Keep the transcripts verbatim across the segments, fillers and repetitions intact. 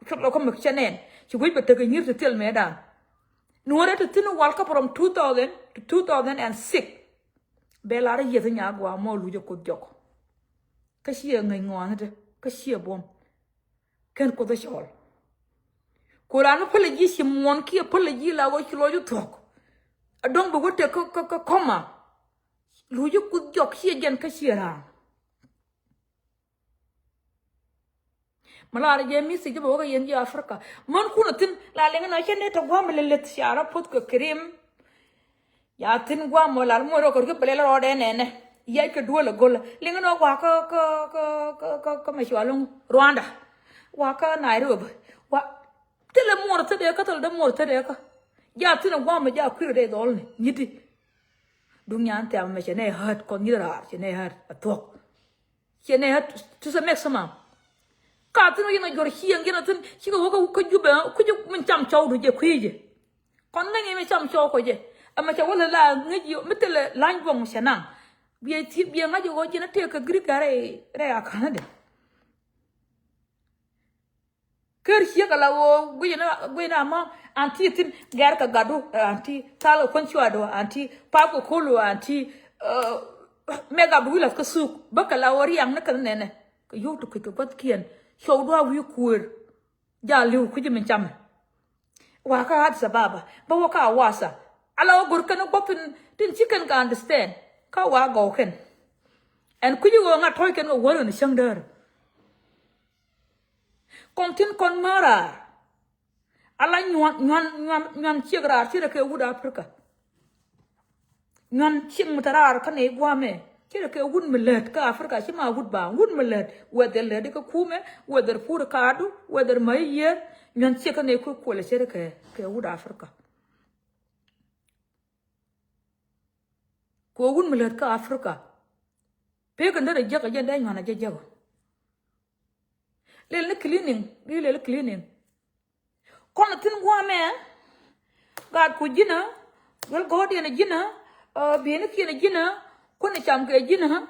Cuɔt lɔ kä mɛ cɛ nɛn ci guic bɛ tek kɛ nyir ti thil mɛ dan. Nuɔrɛ ti thin wal kä from two thousand to two thousand and six. Bɛ lar yieth nya gua mɔ luc Kuoth jɔk. Kä ciɛ ŋäc ŋɔaani te kä ciɛ buɔm. Kɛn Kuoth cɔl. Ku raan mi pälɛ ji̱ ci muɔn kiɛ pälɛ ji̱ la ɣöö ci lɔc thuɔ̱k. A dɔ̱ŋ bi wä tek kä kä kä kɔma. Luc Kuoth jɔk ciɛ jɛn kä ciɛ raan. Mi lar jɛ mi thiec jɛ bɛ wä kɛ yɛn ji̱ Africa. Män kun a thin la liŋ nɔ cɛ ni tɔ guam lɛ leth ca rɔ poth kɛ krim. Ya thin guam mɔ lar muɔr rɔ kɛ rɔ kɛ bɛ lɛ rɔ dɛ nɛnɛ. Yɛ kɛ duɔl a go̱l liŋ nɔ wa kä kä kä kä kä mɛ cua luŋ Rwanda. Wa kä Nairobi wa. Thilɛ muɔr thilɛ kä thilɛ dee muɔr thilɛ kä. Ya thin guam mɔ ja kui̱r dee dhɔl ni nyiti. Duŋ nyan thɛm mɛ cɛ nɛ hät kɔn nyit raar cɛ nɛ hät a thuɔ̱k. Cɛ nɛ hät ti sɛ mɛk sɛ mam. Ka thin wä yɛn a juɔr cieŋ yɛn a thin cikɛ wä kä Jubɛ kui̱c min cam cɔw du jɛ kui̱ jɛ. Kɔn ŋäc mi cam cɔw kɔ jɛ ɛmɛ cɛ wä lɛ la ŋäc yɛ mi thilɛ la̱ny buɔŋ cɛ naŋ. Biɛ thi biɛ ŋa̱c yɛ ɣɔɔ jɛn a tëëk kɛ Greek a rɛy rɛy a ka̱n a dɛ. Ker ciek ala ɣöö guic ni guic ni amä anti thin gɛr kɛ gatdu anti thal kɛ kuän cuaadu anti pap kɛ kolu anti mɛ gap wi̱i̱ lath kä thuk bä kɛ la ɣöö riaŋ ni kɛ nɛnɛ kɛ yio̱w ti kui̱c kɛ gua̱thkiɛn. Cɔwdu a wi̱i̱ kuëër jal li̱w kui̱c min camɛ. Wa kä Addis Ababa bä wä kä Awasa ala ɣöö go̱r kɛn gua̱th tin tin ci kɛn kɛ understand kä wa gɔw kɛn. Ɛn kui̱c ɣöö ŋa̱t tɔ̱c kɛn kɛ wär ɣän cäŋ däär. Kɔn thin kɔn mär raar. Ala nyuan nyuan nyuan nyuan ciek raar ci rɛ kɛ wut Africa. Nyuan ciek mi te raar kä nɛy guamɛ ci rɛ kɛ wut mi lät kä Africa ci ma wut ba wut mi lät whether lät kä kumɛ whether pur kadu whether ma yier. Nyuan ciek kä nɛy kuɛ kuɛlɛ ci rɛ kɛ kɛ wut Africa. Kɛ wut mi lät kä Africa. Pek in derɛ jiäk a jɛ dee nyuan a jɛ jiäk. Lel ni cleaning, ri lel cleaning. Kɔn a thin guamɛ. Gaat ku ji̱nä. Duel gɔ̱ɔ̱diɛn a ji̱nä. Bieni kiɛn a ji̱nä. Kun a cam kɛ ji̱nä.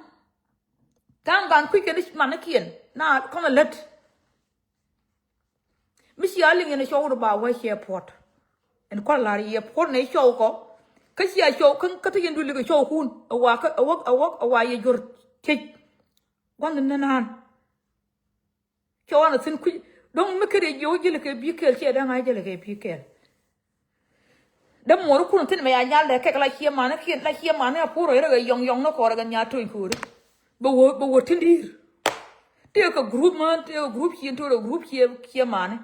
Ta̱a̱ŋ gan kui̱ kɛn man ni kiɛn na kɔn a lät. Mi cia liŋ yɛn a cɔw ri ba wä ciɛ puɔt. Ɛn kua̱r lar yɛ puɔt nɛ cɔw kɔ. Kä cia cɔw kä kä ti yɛn du lik a cɔw kun a wa kä a wä a wä a wa yɛ jor tiec. Gua̱n ni naan. Cɔw an a thin kui̱ do̱ŋ mi kɛ ri jiɛ wä jilɛ kɛ bi kɛl ciɛ da̱ŋ a jilɛ kɛ bi kɛl. Dee muɔɔri kun thin mɛ ya nyal dee kɛk la cie mani kiɛn la cie mani a pur rɔ yɛrɛ kɛ yɔŋ yɔŋ ni kɔrɛ kɛ nya to̱ny ko̱ri. Bɛ wä bɛ wä tin di̱i̱r. Tëë kɛ group män tëë kɛ group cien tëë kɛ group cie cie mani.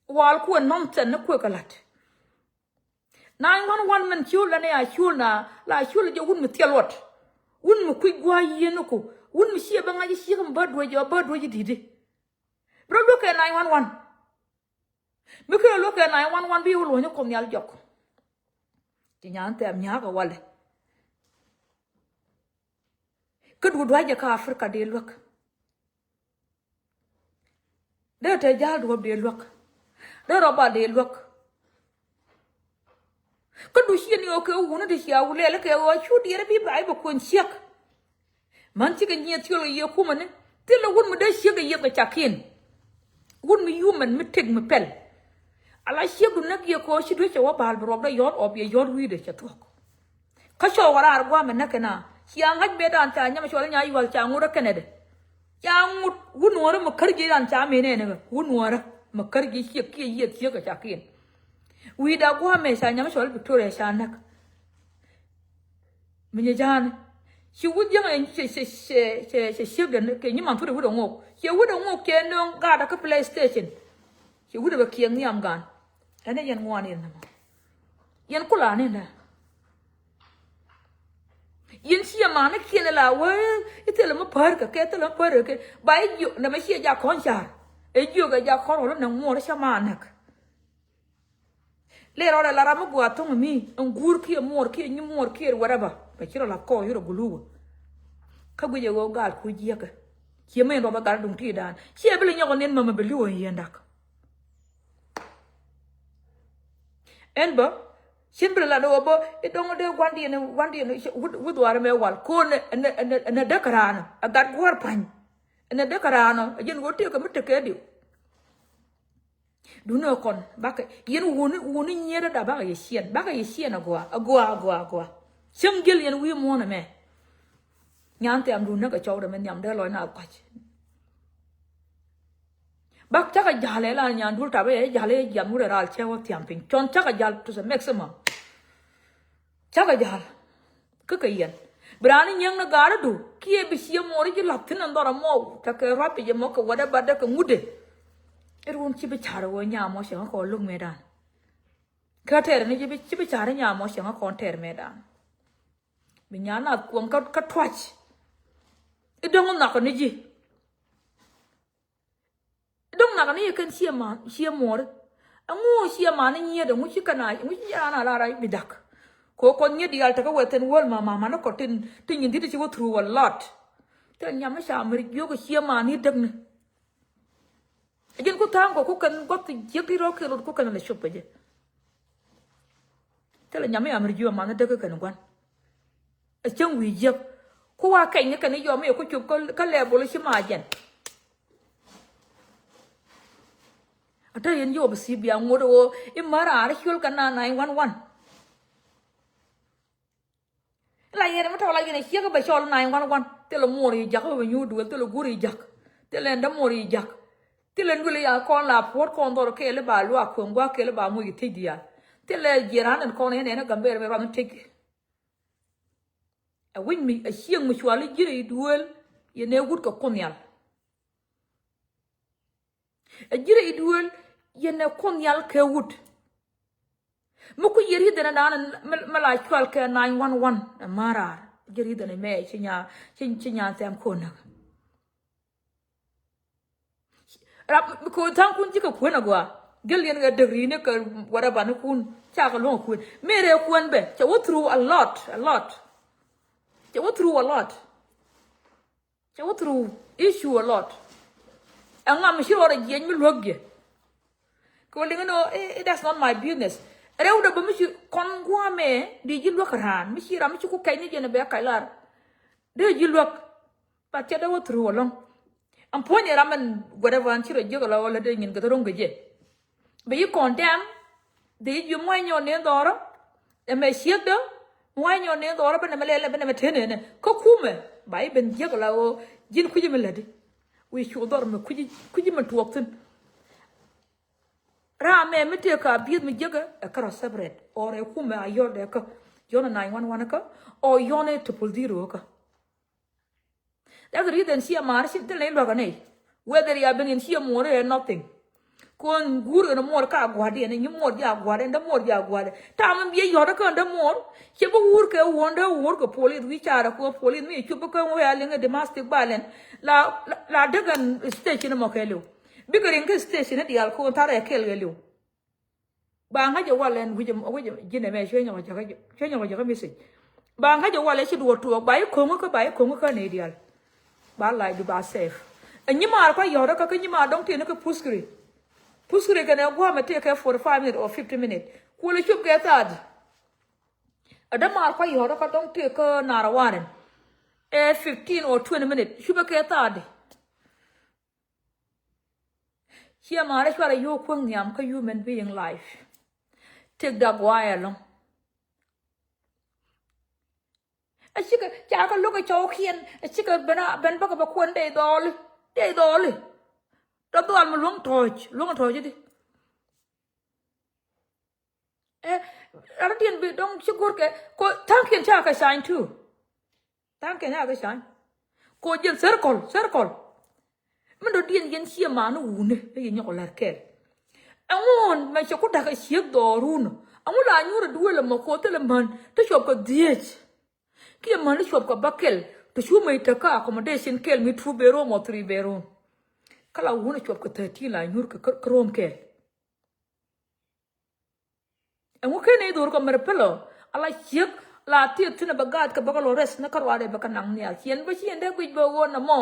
Wal kuɛ nɔŋ thɛn ni kuɛ kɛ la̱t. Nine one one mɛn ciöl la ni a ciöl na la ciöl jɛ wun mi thiɛl luɔt. Wun mi kui̱ gua̱a̱c yieen ni ku wun mi ciɛ bä ŋa̱c ciek mi bä duec jɛ bä duec di̱t. Bi rɔ luek kɛ nine one one. Mi kɛ luek kɛ nine one one bi wä luɔ̱ny kɔn nhial jɔk. Ci nyan thɛm nyakä walɛ. Kä duɔ̱p dua̱c jɛ kä Africa dee luäk. Dee te ja̱a̱l duɔ̱p dee luäk. Dee rɔba dee luäk. Kä du ciɛ ni ɣöö kɛ wuni ti cia wulɛɛl kɛ ɣöö cu diɛɛr bi ba̱a̱c bɛ kuën ciek. Män cikɛ nyieth ciöl kɛ yiëë kumä ni thilɛ wut mi dee ciek kɛ yieth kɛ cakiɛn. Wut mi yumɛn mi tëk mi pɛl. Ala ciek du näk yɛ kɛ ɣöö ci duec cɛ wä ba̱a̱l bi ruɔk dee yɔ̱ɔ̱t ɔp yɛ yɔ̱ɔ̱t wi̱i̱dɛ cɛ thuɔ̱k. Kä cɔw kɛ raar gua̱a̱mɛ näk kɛ na cia ŋa̱c mëëdan ca nyam cɔl i̱ nya yual ca ŋut ɛ kɛnɛdɛ. Ca ŋut wun nuɔ̱ɔ̱rä mi kär ji̱ ran ca mëë nɛɛnɛ kɛ wun nuɔ̱ɔ̱rä mi kär ji̱ ciek kiɛ yiëth ciek kɛ ca kiɛn. Wi̱i̱da gua̱a̱mɛ ca nyam cɔl Victoria ca näk. Mi nyɛ ja̱a̱ni ci wut jiäŋ ɛ cɛ cɛ cɛ cɛ cɛ ciek dɛn kɛ nyi man thut ɛ wut ɛ ŋok cɛ wut ɛ ŋok cɛ nöŋ gaat ɛ kä play station. Cɛ wut ɛ bɛ kiɛŋ nhiam gan. Ɛn ɛ yɛn ŋuan yɛn nɛmɔ. Yɛn kula ni nda. Yɛn ciɛ mani kiɛn la wee i̱ thilɛ mi pär kɛ kɛ thilɛ mi pär kɛ ba i̱ jiök nɛ mɛ ciɛ jak kɔn car. I̱ jiök ɛ jak kɔn wala nɛ ŋuɔr cä ma näk. Lɛ rɔɔdɛ la ram mi gua thoŋ mi ɛn guur kiɛ muɔr kiɛ nyi muɔr kiɛ whatever. Mɛ ci rɔ la kɔɔ yurɔ guluwä. Kä guic ɛ ɣöö gal ku jiɛkɛ. Ciɛ mɛ in rɔɔdɛ gal duŋ ti dan ciɛ bi lɛ nyɔk ɛ nin mɛmɛ bi liwä yɛn dak. Ɛn bä cin bi lɛ lat ɣöö bä i̱ dɔ̱ŋ dee gua̱ndiɛn gua̱ndiɛn wi̱ dhuaar ɛmɛ wal ko̱n ɛnɛ ɛnɛ ɛnɛ däk raanɔ ɛ gat gua̱r pa̱ny. Ɛnɛ däk raanɔ ɛ jɛn ɣöö tëëk kɛ mi tekɛ diw. Duŋni ɛ kɔn bakɛ yɛn wuni wuni nyiet dada bakɛ yɛ ciɛn, bakɛ yɛ ciɛn agua agua agua agua. Cäŋ jil yɛn wi̱i̱ muɔ̱ɔ̱n ɛmɛ. Nyan thɛm duŋni kɛ cɔwdɛ mɛ nhiam dee lɔc na kuac. Bak cakɛ ja̱l ɛ la nyan dul tap ɛ ja̱l ɛ jiam wurɛ ral cɛ wä thiam piny cɔn cakɛ ja̱l to the maximum. Cakɛ ja̱l. Kä kɛ yɛn bi raan ni nyieŋ ni ga̱a̱r idu kiɛ bi ciɛ muɔɔr i̱ ji̱ la̱th thi̱n ɛn dhɔr ɛmɔ. Cakɛ ruapi jɛ mɔ kɛ whatever dee kɛ ŋutdɛ. I̱ ruun ci bi ca̱r ɛ wee nyamɔ cɛ ŋä kɔn lo̱k mëëdan. Kä tɛɛr ni ji̱ bi ci bi ca̱r i̱ nyamɔ cɛ ŋä kɔn tɛɛr mëëdan. Bi nyan nath kuɔŋ kä tuac. I̱ dɔ̱ŋ nhɔk ni ji̱. Dɔ̱ŋ nak ni yɛ kɛn ciɛ man ciɛ muɔri. Ɛŋu ciɛ man ni nyiet ɛŋu ci kɛn a ɛŋu ci jɛ raan a lar a bi dak. Ko kɔn nyiet diaal tekä wɛ thin wäl ma ma ma ni kɔ tin tin nyin dit ci wä through a lot. Thil nyam mi ca mɛr jiök ciɛ man ni däk ni. Ɛ jin ku tha̱a̱ŋ kɔ ku kɛn guath jiäk ti rɔ kɛ rot ku kɛn lɛ cop kɛ jɛ. Thil nyam mi a mɛr jiök man ni däk kɛn gua̱n. Ɛ cäŋ wi̱i̱ jiäk ku wa kɛny ni kɛn i̱ yɔm i̱ ku cop kä lɛɛbol i̱ ci ma jɛn. Ɛ te yɛn ji̱ wä bi thi̱i̱p bia ŋot ɣöö i̱ mär raar i̱ ciöl kɛ na nine one one. I̱ la yɛn mi tɔk la yɛn i̱ ciek i̱ bɛ cɔl nine one one. Thilɛ muɔr i̱ jak i̱ bɛ nyuur duël thilɛ guur i̱ jak. Thilɛ ɛn dämuɔr i̱ jak. Thilɛ ɛn duël i̱ ya kɔn la puɔ̱t kɔn dhɔr kɛɛl i̱ ba luaak kueŋ gua̱a̱k kɛɛl i̱ ba muc i̱ thiec diaal. Thilɛ jiɛn raan ɛn kɔn yɛn ɛn i̱ Gambɛɛr mɛ ruath in tëk. Ɛ wi̱c mi ɛ cieŋ mi cuali ji̱n rɛy duëël yɛn ɛ wut kɛ Kuoth Nhial. Ɛ ji̱n rɛy duëël yɛn ɛ Kuoth Nhial kɛ wut. Mi ku yɛ ri̱th ɛn ɛ da̱a̱n mi la cual kɛ nine one one ɛ ma̱raar. Ji̱ ri̱th ɛn ɛ mɛ ci nya ci ci nya thɛm ko̱n näk. Rap mi ko̱n tha̱a̱ŋ kun ji̱ kɛ kuën agɔaa. Gel yɛn kɛ däk ri̱i̱ni kɛ whatever ni kun ca kɛ luɔ̱ŋ kuën. Mëë rɛɛ kuën bɛ cɛ wä through a lot a lot. Cɛ wä through a lot. Cɛ wä through issue a lot. Ɛŋa mi ci rɔɔdɛ jiɛc mi luäk jɛ. Kɛ wä liŋ inɔ, eh, eh, that's not my business. Rɛwdɛ bä mi ci kɔn guamɛ di ji̱ luäk raan mi ci ram mi ci ku kɛc ni jɛn bɛ kac lar. Dee ji̱ luäk. But cɛ dee wä through alɔŋ. Ɛn puɔ̱ny ɛ ram ɛn whatever ɛn ci rɔ jiäk ala wä lät dee nyin kɛ thä ro̱ŋ kɛ jɛ. Bɛ yi condemn. Dee yi ji̱ muɔ̱ny nyɔn ni dhɔrɔ. Ɛmɛ ciekdä muɔ̱ny nyɔn ni dhɔrɔ bɛ nɛmɛ lɛlɛ bɛ nɛmɛ tenenɛ kä kumɛ ba yi ben jiäk la ɣöö ji̱n kui̱ci mi lätdi. Wi̱i̱ cu dhɔr mɛ kui̱ci kui̱ci mi tuɔɔk thi̱n. Ram mɛ mi tëë ka bi̱i̱th mi jiäkä ɛ kärɔ separate or ɛ kumɛ a yɔl dɛ kä yɔn ɛ nine one one kä or yɔn ɛ triple zero kä. That's the reason ciɛ maar ci thil ni luäk anɛy. Whether ya ben in ciɛ muɔr ɛ nothing. Kuɔn guur kɛn muɔr ka gua̱diɛn, nyi muɔr ja gua̱diɛn, dä muɔr ja gua̱diɛn. Tam in biɛ yɔ̱t kä dä muɔr. Cɛ bi wuur kɛ wuɔn dä wuur kɛ police wi̱i̱ carɛ kuɔn police mi cup kä wä ya liŋ ɛ domestic violence. La la däk ɛn station mɔ kɛ liw. Bikɛ riŋ kä station diaal kuɔn tharɛ kɛl kɛ liw. Ba ŋa̱c ɛ wal ɛn wi̱c wi̱c ji̱n ɛmɛ cuɛ nyɔk jäkä cuɛ nyɔk jäkä message. Ba ŋa̱c ɛ wal ɛ ci duɔt tuɔɔk ba i̱ ko̱ŋä kä ba i̱ ko̱ŋä kä nɛy diaal. Ba lac du ba safe. Ɛ nyimaar kua yɔ̱rä kä kä nyimaar dɔ̱ŋ tiɛn kä puskri. Puskri kɛn ɛ gua̱a̱mɛ tëë kɛ forty five minute or fifty minute. Kuɔl ɛ cup kɛ thaat. Ɛ dämaar kua yɔ̱rä kä dɔ̱ŋ tëë kä naar ɛ warɛn. Ɛ fifteen or twenty minute cupɛ kɛ thaat. Ciɛ ma̱a̱rä cuarɛ yio̱o̱k kuäŋ nhiam kä human being life. Tëkda gua̱a̱c ɛlɔ̱ŋ. Ɛ cikɛ ca kä lo̱k ɛ cɔwkiɛn ɛ cikɛ ben a ben bäkɛ bɛ kuɛn dee dhɔɔli dee dhɔɔli. Dɔ dhɔal mi luäŋ tɔ̱ɔ̱c luäŋ tɔ̱ɔ̱c i̱di. Ɛ rat diɛn bi dɔŋ ci go̱rkɛ ko tha̱a̱ŋkiɛn ca kɛ cany tu. Tha̱a̱ŋkiɛn ca kɛ cany. Ko jɛn circle circle. Min dɔ̱diɛn yɛn ciɛ man ni wuni ɛ yɛ nyɔk lär kɛl. Ɛŋun mɛ cɛ ku da̱k ɛ ciek dhɔɔrun. Ɛŋun la nyuur ɛ duël ɛmɔ ko thilɛ män ti cuɔp kɛ dhiec. Kiɛ män ti cuɔp kɛ bä kɛl ti cu mec tekä accommodation kɛl mi two bedroom or three bedroom. Kä la wuni cuɔp kɛ thirteen la nyuur kɛ kä rom kɛl. Ɛŋu ken i̱ dhor kɔ mɛr pälɔ ala ciek la thieth thi̱n ɛ bɛ gaath kɛ bä kɛ lɔ rɛth ni kä ruaadɛ bɛ kɛ naŋ nhial ciɛn bä ci ɛn dee guic bɛ ɣöö nɛmɔ.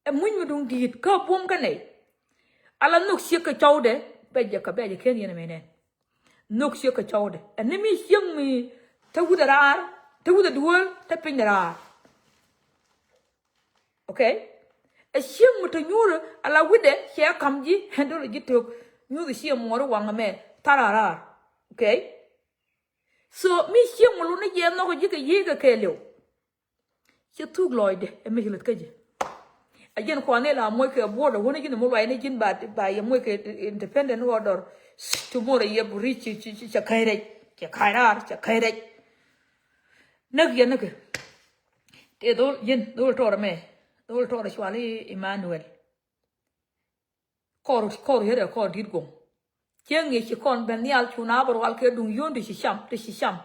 Ɛ muc mi duŋ di̱i̱t kä buɔ̱m kä nɛy. Ala nhök ciek kɛ cɔwdɛ bɛ jɛ kɛ bɛ jɛ ken yɛn ɛmɛ nɛn. Nhök ciek kɛ cɔwdɛ ɛn ni mi ciek mi te wi̱dɛ raar te wi̱dɛ duëël te piny raar. Okay. Ɛ cieŋ mi te nyuurä ala wi̱dɛ cɛ kam ji̱ ɛn do̱r ji̱ tök. nyuth ciɛ muɔɔri waŋ ɛmɛ thar a raar. Okay. So mi ciɛ ŋulu ni jɛ nhɔk ji̱ kɛ yiëë kɛ kɛɛliw. Cɛ thuk lɔcdɛ ɛ mi ci lät kä ji̱. A ji̱n kuan ni la muɔc kɛ border wuni ji̱n mi luay ni ji̱n ba, ba yɛ muɔc kɛ independent order. Tomorrow yɛ buri ci, ci, ci, cɛ ka̱c rɛc, cɛ ka̱c raar, cɛ ka̱c rɛc. Näk yɛn näk kɛ. Tëë dhol ji̱n, dhol tɔɔr mɛ. Dhol tɔɔr cuali Emmanuel. Kɔr, kɔr yet ɛ kɔr di̱t guɔ̱ŋ. Cieŋ ŋi̱i̱c ci kɔn ben nhial cu na bä rual kɛ duŋ yio̱o̱n ti ci cam, ti ci cam.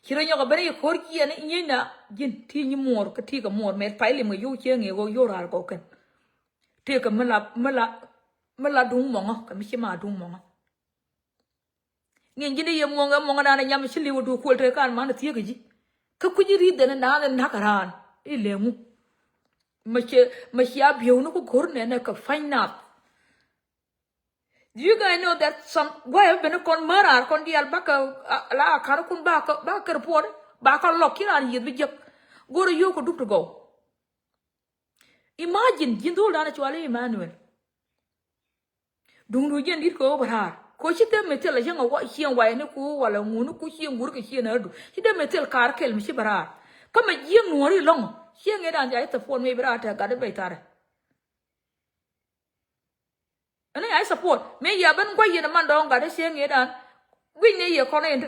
Ci rɔ nyɔk ɛ ben i̱ ko̱r jiɛn i̱ nyiecna ji̱n ti nyi muɔɔr kä ti kɛ muɔɔr mɛt pay lim kɛ yio̱w cieŋ ŋi̱i̱c ɣöö yio̱w raar gɔw kɛn. Tëëkɛ mi la, mi la, mi la duŋ mɔŋä kɛ mi ci ma duŋ mɔŋä. Ŋi̱n ji̱n i̱ yɛ muɔ̱ŋ ɛ muɔ̱ŋä dan ɛ nyam ci li̱w ɛ duuk kuɔl tëë kan man ɛ thieekä ji̱. Kä kui̱ ji̱ ri̱th dɛn ɛ naath ɛ na̱k ɛ raan i̱ lɛŋu. Mɛ ciɛ, mɛ ciɛ a bieu ni ku go̱r nɛn ɛ kɛ pa̱ny nath. Do you guys know that some guay bɛ ni kɔn mär raar kɔn diaal bakɛ la a ka̱n kun bakɛ, bakɛ report bakɛ lɔk ki raan yieth bi jek. Go̱r ɛ yio̱w kɛ dup ti gɔw. Imagine ji̱n dhol dan ɛ cuali Emmanuel. Duŋdu jiɛn di̱t kɛ ɣöö bɛ raar kɛ ɣöö ci dee mɛ thil a cieŋ a wa cieŋ wayɛ ni ku wala ŋuni ku cieŋ guur kɛ cieŋ a du ci dee mɛ thil kaar kɛl mi ci bɛ raar. Kä mɛ jiɛn nuɔ̱ɔ̱ri lɔ̱ŋ cieŋ ëë dan ca ci thɛ puɔn mëë bi raar tɛ gat i̱ bɛc tharɛ. Ɛn a support mëë yɛ ben gua̱c yɛn ɛ man dɔ̱ŋ gat i̱ cieŋ ëë dan gui̱ny ni yɛ kɔn in